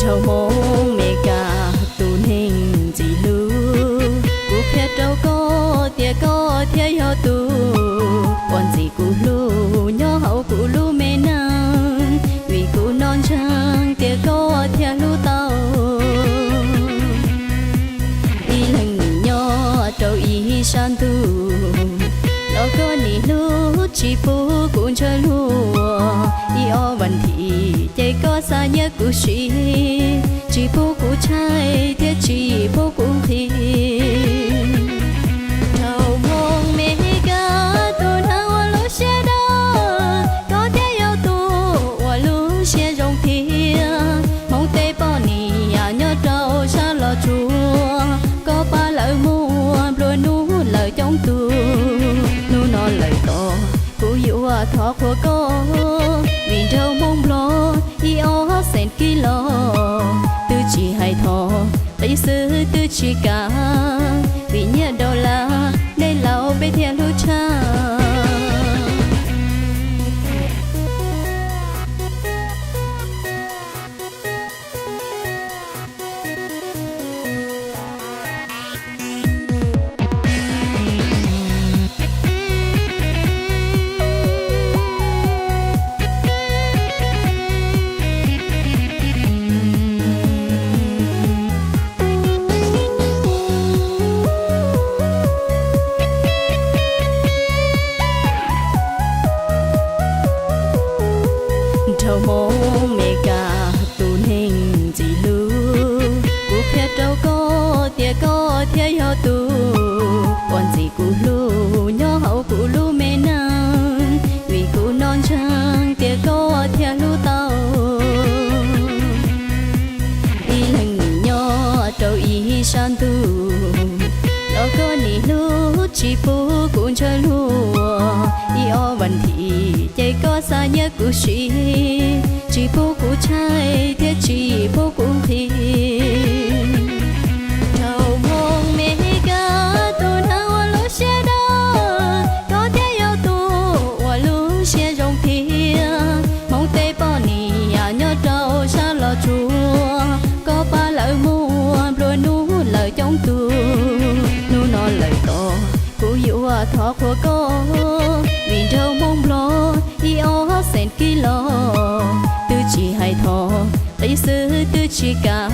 Dhau Hmoob Mes Kas tus neeg ntxim hlub, kuv qhia rau koj tias koj thiaj yog tus uas ntxim kuv hlub nyob hauv kuv lub me neej, vim kuv hnov ntseeg tias koj thiaj hlub tau. Ib leeg nim nyob rau ib sab ntuj, los koj nim hlub tsis pub kuv ntshaw luag. Ib ob vas thiv ces koj xa nyiaj kuv siv, tsis pub kuv tshaib thiab tsis pub kuv nqhis. Dhau Hmoob Mes Kas tus neeg uas lub siab dawb, koj thiaj yog tus uas lub siab zoo thiab. Hmoob tej poj niam nyob rau sab Los Tsuas, koj pab lawv muaj nplua nuj lawm coob tus. Hnub no lawm tos kuv yuav thov qhuas koj, vim nraug Hmoob Nplog ib ob xees kib los twb tsis hais thov, qis xwb twb tsis kam, vim nyiaj dollar nej laus peb thiaj hlub tshaj. Dhau Hmoob Mes Kas tus neeg ntxim hlub, kuv qhia rau koj tias koj thiaj yog tus uas ntxim kuv hlub nyob hauv kuv lub me neej, vim kuv hnov ntseeg tias koj thiaj hlub tau. Ib leeg nim nyob rau ib sab ntuj, los koj nim hlub tsis pub kuv ntshaw luag. Ib ob vas thiv ces koj xa nyiaj kuv siv, tsis pub kuv tshaib thiab tsis pub kuv nqhis. Dhau Hmoob Mes Kas tus neeg uas lub siab dawb, koj thiaj yog tus uas lub siab zoo thiab. Hmoob tej poj niam nyob rau sab Los Tsuas, koj pab lawv muaj nplua nuj lawm coob tus. Hnub no lawm tos kuv yuav thov qhuas koj, vim nraug Hmoob Nplog ib ob xees kib los twb tsis hais thov, qis xwb twb tsis kam,